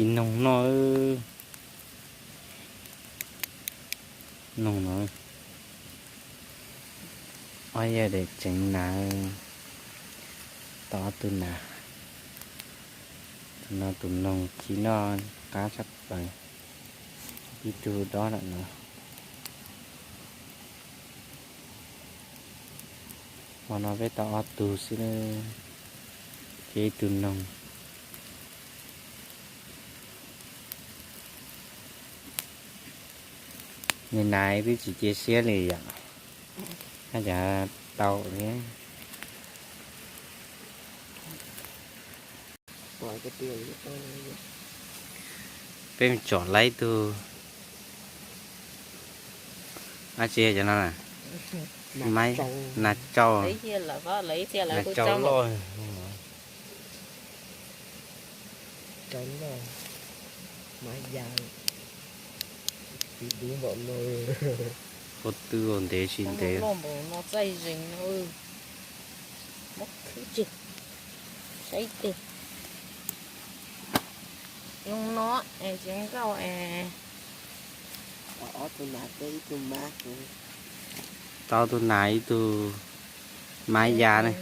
Ib noog no, noog no, ob yawg daim tseev nas, tau ob tug nas, tus no tus noog ci noj qab tshaj plaws, ib tug dob lawm no. Hmo no peb tau ob tug xwb, ces ib tug noog. Nim no twb tsis cia siab li yom, haj yam tau thiab. Peb tsom laib tug, dab tsi cov no na? Nas tsau, nas tsau loj. Pob tw ntev tsis ntev. Zoo no es tsis nkauj es. Tau tus nas ib tug mab ya ne.